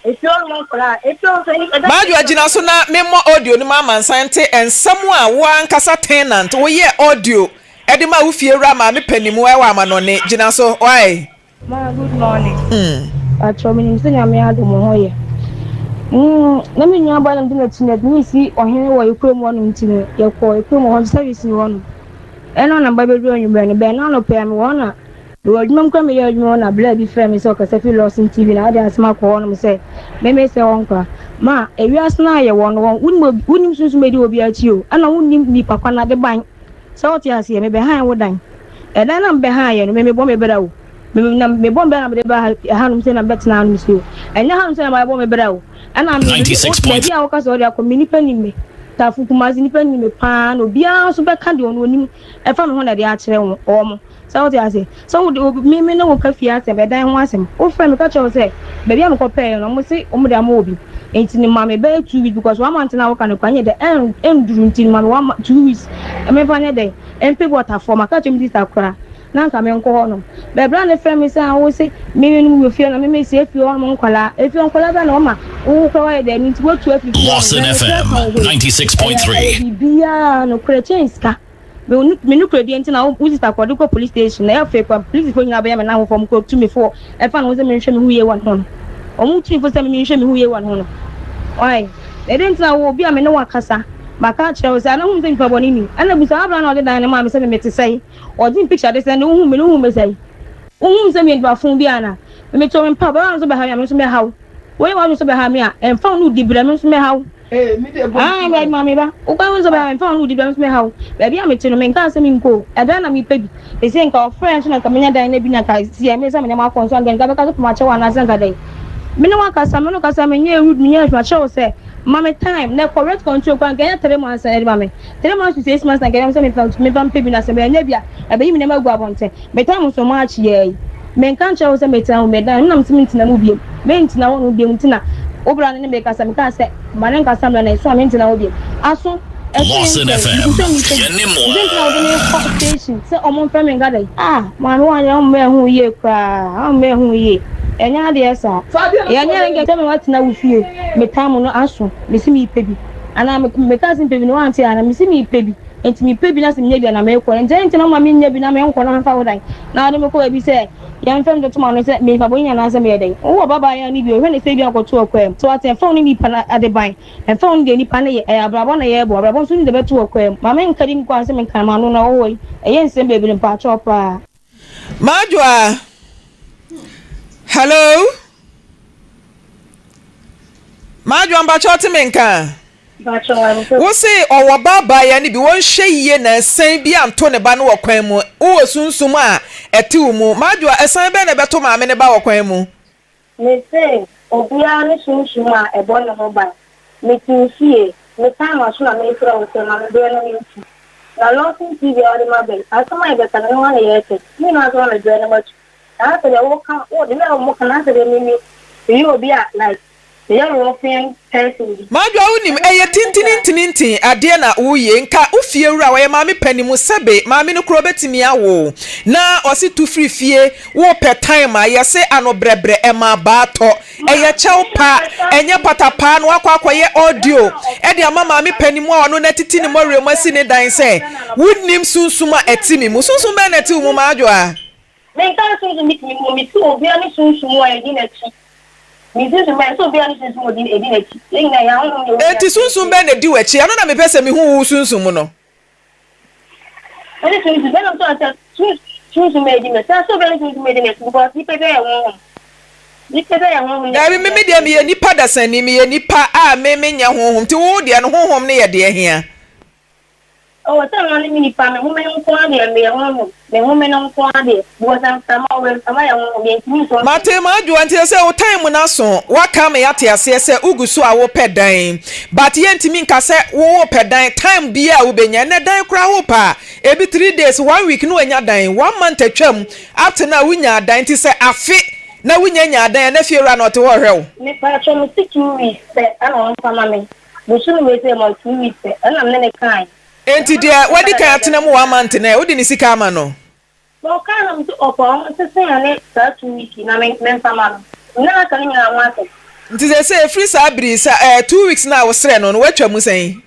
efie hɔ nom nkɔla a efie hɔ nso ɛda. Madwa, gyina so na memmɔ audio no ma amansan nte nsɛm a wo ankasa tenant woyɛ audio ɛde ma wo fie wura maame panimu ɛwɔ amanɔne. Gyina so wae. Ma, good morning. Atwa menim sɛ Nyame adom wo ho yɛ. Na me nua baa na mede n'akyi na ne si ɔhene wɔ ekurom hɔnom nti no yɛkɔ ekurom hɔ nso service ni hɔnom. Ɛna na ba bɛduru anwummerɛ no bɛn na anɔpɛ a mewɔ hɔ na mewɔ adwuma mu kora meyɛ adwuma hɔ na bla bi frɛ me sɛ ɔkasa fi Lawson TV na ɔde asɛm akɔ hɔnom sɛ meme sɛ wɔnkora. Ma ewiase no a yɛwɔ no wɔn wonim wonim sunsum edi obi akyi o, ɛna wonim nipa kwan ade ban sɛ wote aseɛ. Mebɛhan wo dan, ɛdan na mebɛhan yɛ no me mebɔ me bra o, me na mebɔ me bra na mede ba hanom sɛ na mebɛtena hanom si o, ɛnyɛ hanom sɛ na mabɔ me bra o. Ɛna me baabi a woka sɛ ɔde akɔ me, nipa nim me Tafo Kumase, nipa nim me paa na obiara nso bɛka deɛ ɔno onim ɛfa me ho na ɛde akyerɛ wɔn sɛ wote ase sɛ wode me ne wo ka fie asɛm, ɛdan ho asɛm. Wofrɛ me ka kyerɛ wo sɛ baabi a mekɔpɛɛ no ɔmo se ɔmo de ama obi nti ne ma me bɛyɛ 2 weeks because 1 month na woka no kora nyɛ dɛ ɛnduru nti ma me 1 2 weeks ɛmɛfa nyɛ dɛ ɛmpɛ bi ɔtafoɔ ma ka kyerɛ me sister koraa na nka menkɔ hɔ nom bɛbra ne frɛ me sɛ a wo se me no wɔ fie na me me si efie hɔ nom nkɔlaa efie nkɔlaa bɛ na ɔma wo kora wayɛ dɛ nti woatu afiri fie hɔ Lawson FM 96.3. Biribiara nokorɛ kyɛn sika. Me nokorɛ nti na wo sister kɔde kɔ police station na ɛyɛ fɛ police fo nyinaa bɛyɛ me n'ahofo ɔmo kɔ tu me fo ɛfa ne ho sɛ menhwɛ me ho yie wɔ ne ho no, ɔmo tu me fo sɛ menhwɛ me ho yie wɔ ne ho no. Ɔyɛ ɛde nti na wo obi a me ne wo akasa maka akyerɛ wo sɛ ana hu sɛ nipa bɔne ni ɛna busa abra na ɔde dan ne maa me sɛ me mete sɛe ɔgye me picture de sɛ ne wohu me ne wohu me sɛe wohu sɛ meyɛ nipa fo bi ana me to me mpa bɛwa nso bɛha me a me nso mɛha wo woyɛ w'adwene nso bɛha me a ɛmfa wo ne wodi brɛ me nso mɛha wo. Ah, baabi maame ba wokɔ wo nso bɛha me, ɛmfa wo ne wodi brɛ me nso mɛha wo. Baabi a mete no menkaa sɛ menkɔ o, ɛdan na mepɛ bi ɛsɛ nka ɔfrɛ nso na nka menya dan no bi na nka si ɛme sɛ mene makɔ nso anka nka bɛka so poma kyɛw anaasɛ nka dɛn me ne wakasa me ne kasa menyɛ rude menyɛ hwɛ makyerɛ wo sɛ ma me time na ɛkɔ rent control kora nka ɛnyɛ 3 months na ɛde ma me 3 months to 6 months na nka ɛyɛ sɛ mefa mpɛ bi na sɛ manya bi a ɛbɛyi me nneɛma agu abɔnten. Me time nso March yɛ yi menka nkyerɛ wo sɛ metena wo medan nam sɛ mentena mu biom mentena hɔ no biom nti na wo bra no ne mekasa mekaa sɛ ma ne nkasa mmerɛ na ɛso a mentena hɔ biom aso ɛso Lawson yɛ FM. nsɛ sɛ Yɛne mo nti na wode me a. kɔ station sɛ ɔmo mfrɛ me nka dɛn. Ah, maame wanyɛ ɔmo ɛho yie koraa, ɔmo ɛho yie ɛnyɛ adeɛ saa yɛnyɛ nkɛ sɛ me watena wo fie me tam no aso mesi mepɛ bi anaa meka sɛ mepɛ bi no wante ana mesi mepɛ bi nti mepɛ bi na sɛ menya bi a na mekɔ nti ɛnti na ɔma menya bi na menkɔ na mfa wo dan na wode mekɔ baabi sɛ yɛmfɛ me toto ma no sɛ mefa bɔne anaasɛ meyɛ dɛn. Wowɔ babaa yɛ no bi ɔhwɛ ne sɛ bi akɔto ɔkwan mu sɛ wate ɛmfa wo ne nipa no ade ban ɛmfa wo ne deɛ nipa no yɛ ɛyɛ abrabɔ na yɛbɔ abrabɔ nso ne de bɛto ɔkwan mu ma menka di nkwa sɛ menka ma no na wɔwɔ yi ɛyɛ nsɛm bebree mpaakyɛw paa. Madwoa, hello. Madwoa mpakyɛ wote me nka a? Wo se ɔwɔ ba abaayewa no bi wɔnhwɛ yie na ɛsan bi anto ne ba no wɔ kwan mu. Wowɔ sunsum a ɛte wo mu. Madwoa ɛsan bɛn na ɛbɛto maame no ba wɔ kwan mu? Mese obiara ne sunsum a ɛbɔ ne ho ban. Mete wo fie, mesan m'aso na mefrɛ wo sɛ ma me berɛ na mentu. Na Lawson TV a wode ma bɛ, asɛm a yɛbɛka no, ɛno ara na yɛreka yi. Ne nyinaa nso ma me berɛ na matu. Na asɛ deɛ woka, wo, the way a wɔka no, asɛ deɛ me, me, meyɛ obi a like, meyɛ ruffian person bi. Madwoa wonim, ɛyɛ tintinintinintin adeɛ na woyei, nka wo fie wura ɔyɛ maame panimu sɛbe maame no koraa ɔbɛtumi awo wo na ɔse tu firi fie Wopɛ time a, yɛse ano brɛbrɛ ɛma abaa tɔ. Ɛyɛ kyɛw pa, ɛnyɛ patapaa na wakɔ akɔyɛ audio de ama maame panin mu a ɔno na atiti ne mmɔwerɛ mu asi ne dan sɛ, Wonnim sunsum a ɛte me mu. Sunsum bɛn na ɛte wo mu, Maadwoa? Menka sunsum bi te me mu, mese obiara ne sunsum a ɛdi n'akyi. Me sunsum bɛn, sɛ obiara ne sunsum a ɛdi n'akyi. Yɛn nyinaa yɛn ahonhom na ɛwɔ Enti wiase sunsum bɛn na ɛdi w'akyi? Ɛno na mepɛ sɛ mehu wo sunsum mu no. Ɛne sunsum bɛn nso sɛ sunsum edi me sɛ so bɛn sunsum edi me because nipa bɛyɛ honhom nipa bɛyɛ honhom. Dabi me me deɛ meyɛ nipa dasani meyɛ nipa a me me nyɛ honhom nti wo deɛ no honhom no yɛ deɛ hia. Ɔwɔ sɛ me ne me nipa me home no nko ara deɛ meyɛ honhom me home no nko ara deɛ because mframa ɔwɔ mframa yɛ honhom yɛntumi nsɔ. Mate m'adwoa nti sɛ wo time no aso woaka ama yɛate aseɛ sɛ wogu so a wopɛ dan but yɛntumi nka sɛ wo wopɛ dan time biaa a wobɛnya ɛnɛ dan koraa wopɛ a ebi 3 days one week na wanya dan one month atwam up to now wonyaa dan nti sɛ afe na wonya nyaa dan a na fie wura no ɔte hɔ ɔhwɛ wo. Mepaatwɔ mese 2 weeks pɛ ɛna ɔmfa ma me bosome wei sɛ ma 2 weeks pɛ ɛna mene no kae. Enti deɛ wadi kan atena mu one month no ɛ wode ne sika ama no? Na ɔkaa no mese ɔpɛ a ɔnsese ɛne saa 2 week yi na me memfa ma no. Me ne no aka ne nyinaa ho asɛm. Nti seesei ɛfiri saa bere yi sa ɛɛ 2 weeks no a wosrɛ no no woatwa mu sɛn?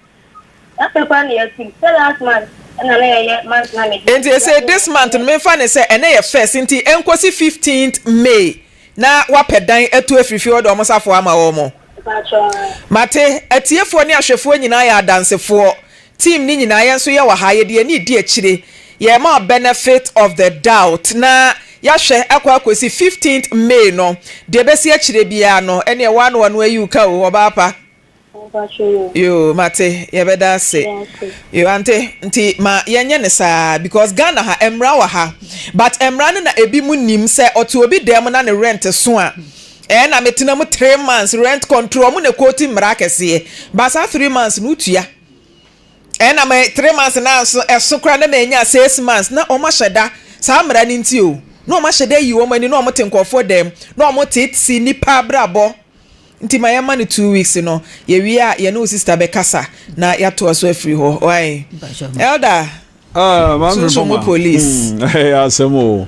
Afei koraa na yɛatim. Sɛ last month ɛna na yɛyɛ month na mede. Nti seesei this month no memfa no sɛ ɛnɛ yɛ first nti ɛnkɔsi 15th May na woapɛ dan atu afiri fie hɔ de wɔn safoa ama wɔn. Mpakyɛw. Mate, atiefoɔ ne ahwɛfoɔ nyinaa yɛ adansefoɔ. Team no nyinaa yɛn nso yɛwɔ ha, yɛde yɛn ani redi akyire, yɛrema wo benefit of the doubt na yɛahwɛ akɔ akɔsi fifteenth May no, deɛ ɛbɛsi akyire biara no, ɛneɛ wo ara na w'ano ayi wo ka o, ɔbaa pa. Yoo mate, yɛbɛda ase. Yoo ante, nti ma yɛnyɛ no saa because Ghana ha mmara wɔ ha but mmara no na ebi mo nim sɛ ɔte obi dan mu na ne rent so a, Ɛɛ na metena mu three months rent control ɔmo na ɛkooti mmara akɛseɛ but saa three months no wotua ɛɛ na me three months na nso ɛso koraa na manya six months na ɔmo ahyɛ da saa mmara no nti o na ɔmo ahyɛ da yi wɔn ani na ɔmo te nkurɔfoɔ dan mu na ɔmo tete nipa abrabɔ nti ma yɛma no 2 weeks no yɛwie a yɛne wo sister bɛkasa na yɛatoa so afiri hɔ wai elder. Ah, maame Sunsun mu Boma. police. Ɛyɛ asɛm o.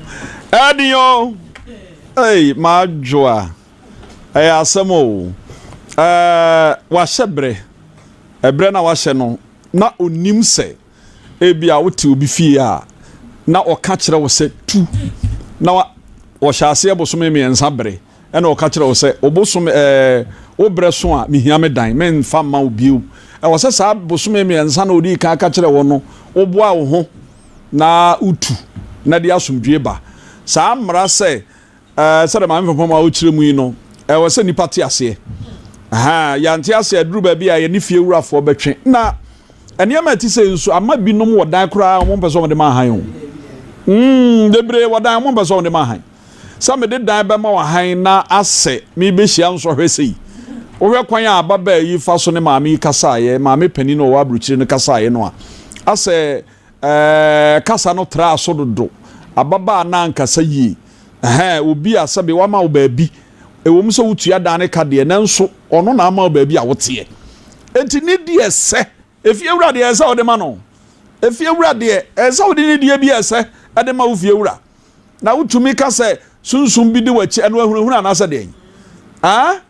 Ɛden o. Ei, madwoa. Ɛyɛ asɛm o. Ɛɛ, wahyɛ berɛ. Ɛberɛ na wahyɛ no, na onim sɛ ebi a wote obi fie a, na ɔka kyerɛ wo sɛ tu. Na wa, ɔhyɛ aseɛ bosome 3 bere. Ɛna ɔka kyerɛ wo sɛ, wo bosome, ɛɛ, wo berɛ so a, mehia me dan, memfa mma wo bio. Ɛwɔ sɛ saa bosome 3 na ɔdii kan ka kyerɛ wo no, woboa wo ho na wotu na de asomdwoeɛ ba. Saa mmara sɛ, ɛɛ, sɛdeɛ Maame Pampam a ɔkyerɛ mu yi no, ɛwɔ sɛ nnipa te aseɛ. Ahaa, yɛante aseɛ a, ɛduru baabi a yɛne fiewurafoɔ bɛtwe. Na nneɛma a ɛte sei nso, ama binom wɔ dan koraa a wɔmpɛ sɛ wɔde ma ahan o. Mm, bebree wɔ dan a wɔmpɛ sɛ wɔde ma ahan. Sɛ mede dan bɛma wo hann na asɛ merebɛhyia nsɔhwɛ sei. Wohwɛ kwan a ababaa yi fa so ne maame yi kasaeɛ, maame panin a ɔwɔ aburokyire no kasaeɛ no a, asɛ ɛɛ kasa no traa so dodo. Ababaa no ankasa yie. Ɛhɛn, obi a sɛbe wama wo baabi, ɛwom sɛ wotua dan no ka deɛ, nanso ɔno na ama wo baabi a woteɛ. Enti ne deɛ sɛ, efiewura deɛ ɛsɛ sɛ wode ma no. Efiewura deɛ, ɛsɛ sɛ wode ne deɛ bi a ɛsɛ de ma wo fiewura. Na wotumi ka sɛ sunsum bi di w'akyi, ɛno ahunahuna anaasɛ deɛn? Ah,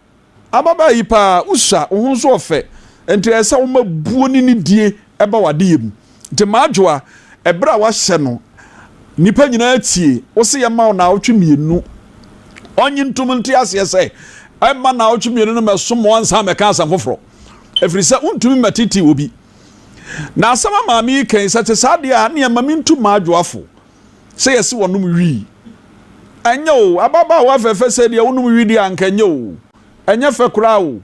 ababaa yi paa, wosua, wo ho nso ɔfɛ, nti ɛyɛ sɛ woma buo ne nidie ba w'adeyɛ mu. Nti Madwoa, ɛberɛ a woahyɛ no, nnipa nyinaa tie, wo se yɛma wo naawɔtwe 2. Ɔnye ntom nte aseɛ sɛ, ɛmma naawɔtwe 2 no mmɛsom wo ansa mmɛka asɛm foforɔ, ɛfiri sɛ wontumi mmɛtetee obi. Na asɛm a maame yi ka yi, sɛ ɛte saa deɛ a, ɛnneɛ ma mentu Madwoa fo. Sɛ yɛse wɔnom wii. Ɛnyɛ o, ababaawa fɛfɛ sɛ deɛ wonom wii deɛ anka ɛnyɛ o. Ɛnyɛ fɛ koraa o.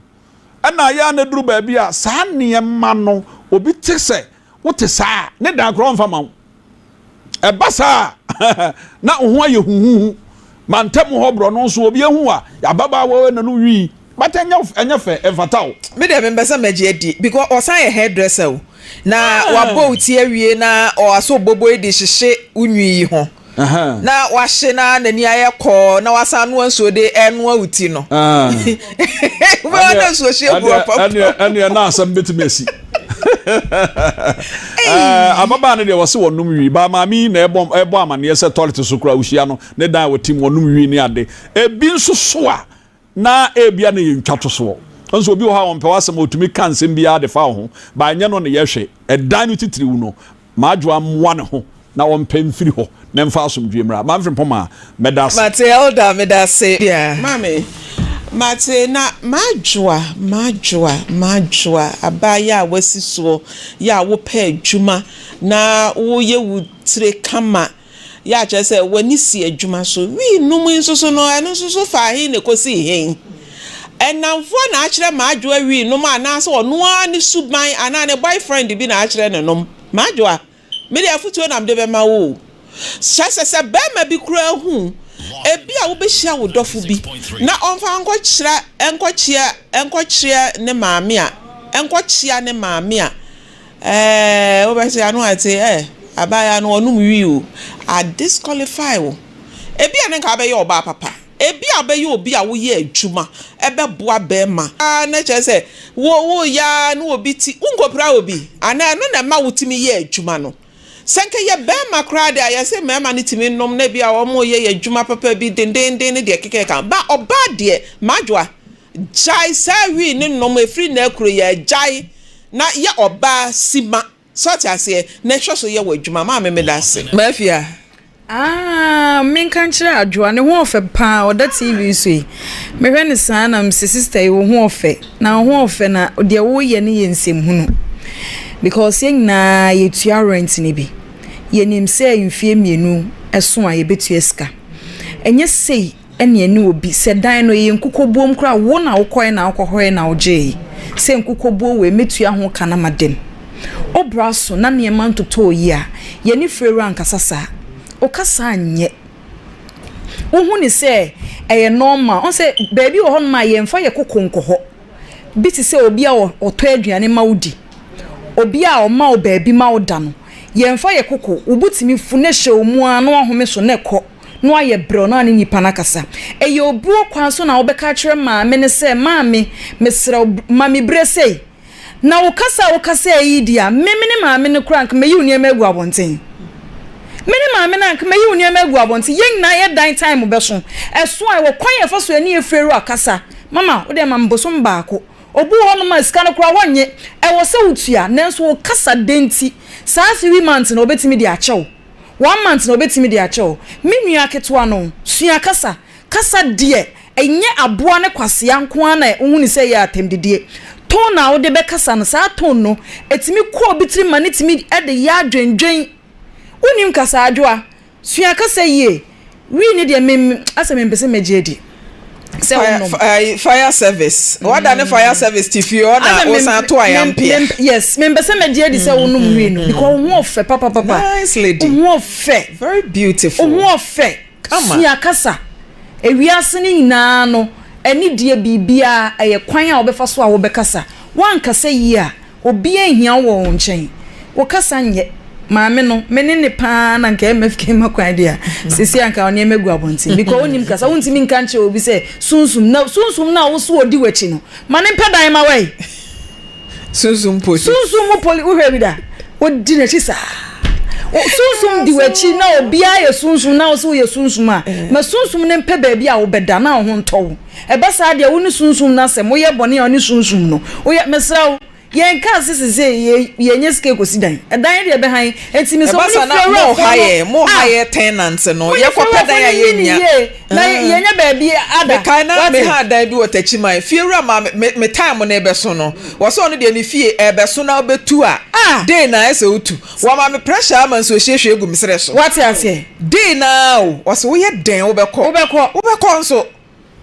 Ɛna ayɛ a na duru baabi a saa nneɛma no obi te sɛ wote saa a ne dan koraa ɔmfa ma wo. Ɛba saa a na wo ho ayɛ huhuhu. Mantam hɔ borɔno nso obi ahu a ababaawa na no wii but ɛnyɛ ɛnyɛ fɛ ɛmfata wo. Me deɛ mempɛ sɛ mɛgye adi because ɔsan yɛ hairdresser o na wabɔ wo ti awie na ɔasɔ boboe de hyehye wo nwi yi ho. na wahye na n'ani ayɛ kɔɔ na wasan anoa nsuo de ɛnoa wo ti no wobɛwa na nsuo hye agu ɔpapa ɛneɛ na asɛm bɛtumi asi ababaa no deɛ wɔse wɔnom wi ba maame yi na ɛbɔ ɛbɔ amaneɛ sɛ tɔlete so koraa wohyia no ne dan a wɔtim wɔnom wi ne ade ebi nso so a Na ebia na ɛyɛ ntwatosoɔ. Nso obi wɔ hɔ a ɔmpɛ w'asɛm a ɔtumi ka nsɛm biara de fa wo ho, but ɛnyɛ no na yɛhwɛ. Ɛdan no titiriw no, m'adwoa mmoa ne ho na ɔmpɛ mfiri hɔ na ɛmfa asomdwoeɛ mmra. Manfrɛ Mpɔmaa, mɛda ase. Mate Elder, meda ase. Maame, mate na m'adwoa, m'adwoa, m'adwoa, abaayewa a wasi soɔ, yɛ a wopɛ adwuma na woyɛ wo tire kama. Yɛ a kyerɛ sɛ w'ani si adwuma so. Wii nom yi nso so no, ɛno nso so faa he na ɛkɔsii he? Nnamfoɔ na akyerɛ Madwoa wii nom anaasɛ ɔno ara ne suban anaa ne boyfriend bi na akyerɛ no nom? Madwoa, me deɛ afotuo na mede bɛma wo o. Kyerɛ sɛ, sɛ barima bi koraa hu wo, ebia wobɛhyia wo dɔfo bi na ɔmfa nkɔkyerɛ, nkɔkyea, nkɔkyerɛ ne maame a, nkɔkyea ne maame a, Ɛɛ wobɛte ano ate ɛ abaayewa no ɔnom wii o a disqualify wo. Ebia na nka wobɛyɛ ɔbaa papa, ebia wobɛyɛ obi a woyɛ adwuma ɛbɛboa bɛrima na kyerɛ sɛ wo woyɛ ara na obi ti wonkɔpira obi anaa ɛno na ɛma wotumi yɛ adwuma no. Sɛ nka yɛ bɛrima koraa deɛ a yɛse mmarima no tumi nom na ebia wɔyɛ yɛ adwuma papa bi dendeenden ne deɛ ɛkeka ho but ɔbaa deɛ madwoa Gyae saa wii ne nom ɛfiri nnɛ kuro yi a gyae na yɛ ɔbaa sima so ate aseɛ na hwɛ so yɛ w'adwuma maame medase. Mafia. Aah menka nkyerɛ Adwoa ne ho ɔfɛ paa ɔda TV so yi mehwɛ no saa na mese sister yi wo ho ɔfɛ na wo ho ɔfɛ na deɛ woyɛ no yɛ nsɛmhunu because yɛn nyinaa yɛtua rent no bi yɛnim sɛ mfie mmienu ɛso a yɛbɛtua sika ɛnyɛ sei ɛne ɛne obi sɛ dan no ɛyɛ nkukɔbuom koraa wo na wokɔɛ na wokɔhɔɛ na wogyee sɛ nkukɔbuo wei mɛtua ho ka na madam wo bra so na nneɛma ntotɔɔ yie a yɛne fiewura nkasa saa wo kasa nyɛ wohu ne sɛ ɛyɛ normal ɔn sɛ baabi wɔ hɔnom a yɛmfa yɛ koko nkɔ hɔ bi te sɛ obi a ɔtɔ aduane ma wo di, obi a ɔma wo baabi ma wo da no, yɛmfa yɛ koko, wo bo tumi fu na ɛhyɛ wo mu ara na wahome so na ɛkɔ na wayɛ brɛw na ne nipa no akasa. Ɛyɛ obuo kwan so na wobɛka akyerɛ maame no sɛ, maame, mesrɛ wo, ma me bire sei. Na wo kasa a wokasaɛ yi deɛ a, me me ne maame no koraa anka mɛyi wo nneɛma agu abɔnten. Me ne maame no anka mɛyi wo nneɛma agu abɔnten. Yɛn nyinaa yɛ dan time bɛso. Ɛso a, ɛwɔ kwan a yɛfa so yɛne yɛn fiewura kasa. Mama, wo deɛ ma me bosom baako. Obi wɔ hɔnom a sika no koraa wɔnnye. Ɛwɔ sɛ wotua, nanso wo kasa dɛ nti, saa 3 months no wɔbɛtumi de akyɛ wo. One month na wɔbɛtumi de akyɛ wo. Me nua ketewa no, sua kasa. Kasa deɛ, ɛnyɛ aboa ne kwasea nko ara na wohu no sɛ ɛyɛ atɛmdidie. Tone a wode bɛkasa no, saa tone no, ɛtumi kɔ obi tirim ma no tumi de yɛ adwendwen. Wonnim kasa adwoa. Sua kasa yie. Wii ne deɛ me asɛ mempɛ sɛ mɛgye adi sɛ wonom. Fire, fire service. Wada ne fire service ti fie hɔ na wosan to ayampea. Yes, mempɛ sɛ mɛgye adi sɛ wonom wii no because wo ho ɔfɛ papapapa. Nice lady. Wo ho ɔfɛ. Very beautiful. Wo ho ɔfɛ. Kama. Sua kasa. Ewiase no nyinaa no, anidie biribiara, ɛyɛ kwan a wobɛfa so a wobɛkasa. Woankasa yie a, obiara nhia wo wɔ wo nkyɛn. Wo kasa nyɛ. Maame no, me ne ne paa na nka MFK ma kwan deɛ a, seesei anka nneɛma gu abɔnten. Because wonnim kasa, wontumi nka nkyerɛ obi sɛ sunsum na sunsum no a wo so ɔdi w'akyi no, ma no mpɛ dan ma wo ɛ. Sunsum polisi. Sunsum mu poli wohwɛ bi da? Odi n'akyi saa. Sunsum di w'akyi na obiara yɛ sunsum na wo so woyɛ sunsum a, ma sunsum no mpɛ baabi a wobɛda na wo ho ntɔ wo. Ɛba saa deɛ wo ne sunsum no asɛm, woyɛ bɔne a wo ne sunsum no. Woyɛ mesrɛ wo, yɛn kaa se sesei yɛ yɛnyɛ sika ekosi dan. Ɛdan deɛ ɛbɛhan. Enti mesrɛ wo ne na fiewurafoɔ no. Mo ah, ha yɛ tenant no, mo ne yɛkɔpɛ dan a fiewurafoɔ no nni ne yɛnnya. yie na yɛnyɛ baabi ada. Mekae na Wate? mehaa dan bi wɔ Takyiman. Fiewura maa me me me time no rebɛso no, wɔsɛ ɔno deɛ ne fie ɛrebɛso na wobɛtu a, Ah! day na ayɛ sɛ wotu. Wɔama me pressure ama nsuohyeɛ hwie gu me serɛ so. Wate aseɛ? Day no ara o, wɔse woyɛ dɛn wobɛkɔ. Wobɛkɔ. Wobɛkɔ nso.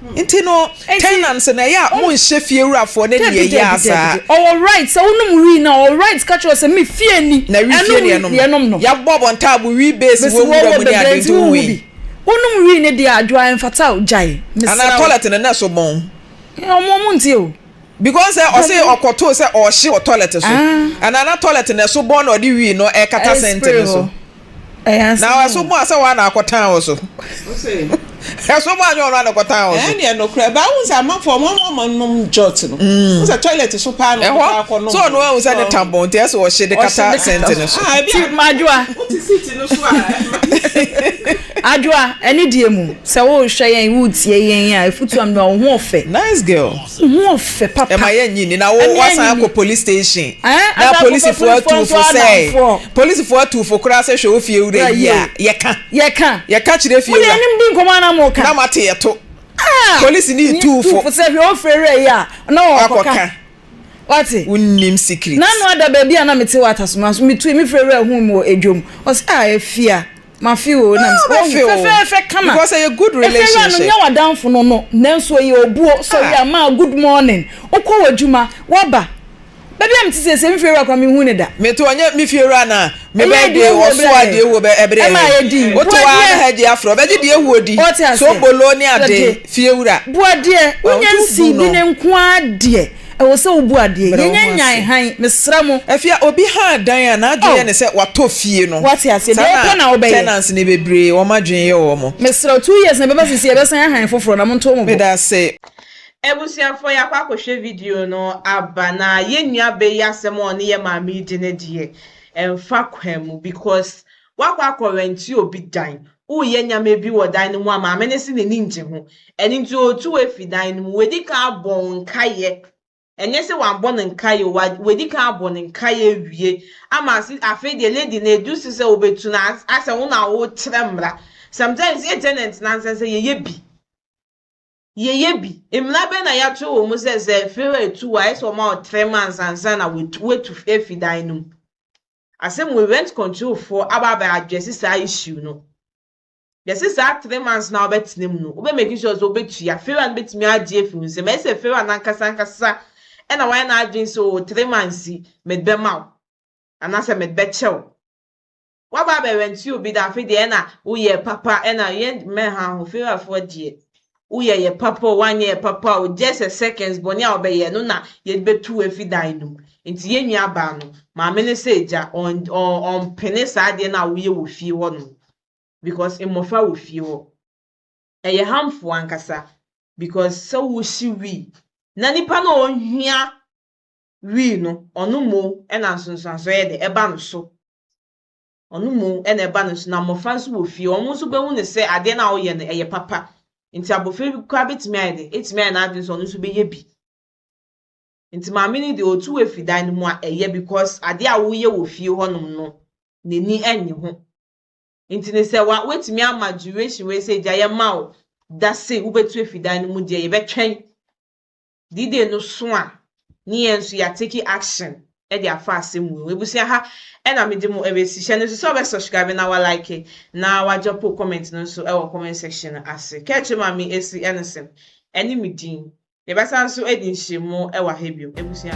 Nti no tenants no ɛyɛ a mo nhyɛ fie wurafoɔ no deɛ yɛ a saa. Ɔwɔ right sɛ wonom wii na ɔwɔ right ka kyerɛ wo sɛ me fie ni. Na wii fie ne yɛnom no. Yɛabɔ abɔntaabo wii base wɔ wura mu ne ade nti wo hui. Wonom wii no deɛ adwoa ɛmfata o gyae mesrɛ wo. Anaa toilet no na ɛso bɔn. Ɔmo ɔmo ntie o. Because sɛ ɔse ɔkɔtoo sɛ ɔɔhye wɔ toilet so. Anaa na toilet no ɛso bɔn na ɔde wii no ɛkata sɛnte no so. Na ɛso bɔn a sɛ waa na akɔtan wɔ so. Ɛso bɔn a nyɛ ɔno a na ɛkɔtan wɔ so. Ɛneɛ nokorɛ ba wohu sɛ amanfoɔ ɔmo ɔmo ɔmo nom jot no. Wohu sɛ toilet so paa na ɔmo taa kɔ nom. Ɛhɔ so ɔno ahu sɛ ne tam bɔn nti ɛsɛ ɔhye de kata sɛnte no so. Ti madwoa. Adwoa ɛne deɛ mu sɛ wohwɛ yɛn wotie yɛn a efutu am na wo ho ɔfɛ. Nice girl. Wo ho ɔfɛ papa. Ɛma yɛn nyi ni na wo wasan akɔ police station. Na polisifoɔ atu fo sɛ polisifoɔ atu fo koraa sɛ hwɛ wo fie wura yi a yɛka. Yɛka. Yɛka kyerɛ fie wura. Wode anim di nkɔmɔ ana mo ka. Na mo ate yɛto. Polisi ni tu fo. Tu fo sɛ hwɛ wo fie wura yi a na ɔkɔka. Wate. Wonnim secret. Nanu ada baabi a na mete wɔ Atasoma so metu me fie wura hu me wɔ edwom. Ɔsɛ ah efia. Mafe o na mesɛ Wobɛfe o. Fɛfɛɛfɛ kama. Because ɛyɛ good relationship. Efewura no nyɛ w'adamfo no no nanso ɛyɛ obuo. Sɔre a maa good morning. Wokɔ w'adwuma, w'aba. Baabi a mete seesei me fiewura koraa menhu no da. Mete ɔnyɛ me fiewura na me birthday ɔsoa deɛ ɛwuo bɛ ɛbrɛ hɛ. Wote hɔ ara na hɛ gye afrɛ ɔbɛgye deɛ ɛwuo di. Sobolo ne ade fiewura. Bu adeɛ wonya nsii bi no nko ara deɛ. Ɛwɔ sɛ wobu adeɛ. Yɛnya nyan hann, mesrɛ mo. Afia, obi haa dan a, n'adwene yɛ ne sɛ watɔ fie no. Wate aseɛ, deɛ wopɛ na wobɛyɛ. Tenants no bebree, wɔn adwene yɛ wɔn. Mesrɛ wo, 2 years na ɛbɛba sisi, yɛbɛsan ahan foforɔ na monto mo bo. Meda ase. Abusuafoɔ yɛakɔ akɔhwɛ video no aba na yɛn nua bɛ yi asɛm a ɔne yɛ maame yi di no deɛ ɛmfa kwan mu because wakɔ akɔ rɛnte obi dan woreyɛ nneɛma bi wɔ dan no mu a maame no se n'ani ngye ho ɛno nti ɔretu wo afi dan no mu wadi kan abɔ wo nkaeɛ ɛnyɛ sɛ wambɔ no nkaeɛ o wadi kan abɔ no nkaeɛ awie ama ase afei deɛ lady no ɛdu so sɛ wobɛtu no asɛ wo na wokyerɛ mmara sometimes yɛ tenant no ansa sɛ yɛyɛ bi yɛyɛ bi mmara bɛn na yɛato wɔ mu sɛ sɛ firi atu wo a ɛsɛ ɔma wo 3 months ansa na watu afi dan no mu asɛm wɔ rent control foɔ aba abɛ address saa issue no yɛsi saa 3 months na wobɛtena mu no wobɛ make sure sɛ wobɛtua fera no bɛtumi agye afi wo nsam ɛyɛ sɛ fera no ankasa ankasa ɛna wayɛ n'adwene sɛ o 3 months yi mede bɛma wo anaasɛ mede bɛkyɛ wo waba abɛrɛnti obi da afei deɛ ɛna woyɛ papa ɛna yɛn mɛha ho ferafoɔ deɛ woyɛ yɛ papa o wanyɛ yɛ papa o just a seconds bɔne a wɔbɛyɛ no na yɛde bɛtu afi dan no mu nti yɛn nua baa no maame no sɛ agya ɔn ɔn ɔmpene saa adeɛ no a woyɛ wɔ fie hɔ no because mmɔfra wɔ fie hɔ ɛyɛ harmful ankasa because sɛ wosi wii na nipa no a ɔhia wii no ɔno mo ɛna nsonsanso yɛ de ɛba no so ɔno mo ɛna ɛba no so na mmɔfra nso wɔ fie wɔn nso bɛhu ne sɛ adeɛ no a ɔyɛ no ɛyɛ papa nti abɔfra bi koraa bɛtumi ayɛ de ɛtumi ayɛ n'adwene sɛ ɔno nso bɛyɛ bi nti maame no deɛ otu efi dan no mu a ɛyɛ because adeɛ a woyɛ wɔ fie hɔnom no n'ani ɛnye ho nti ne sɛ wa wetumi ama duration wei sɛ gya yɛ ma wo da se wobɛtu efi dan no mu deɛ yɛbɛtwɛn dide no so a ne yɛn nso yɛatake action ɛde afa asɛm mu ebusua ha ɛna mede mo ɛbɛsi hyɛ no nso sɛ ɔbɛ subscribe na wa like na wa drop comment no nso ɛwɔ comment section ase kɛkyɛ maame esi ɛno sɛm ɛne me din yɛbɛsa nso adi nhyiamu ɛwɔ ha bio ebusua.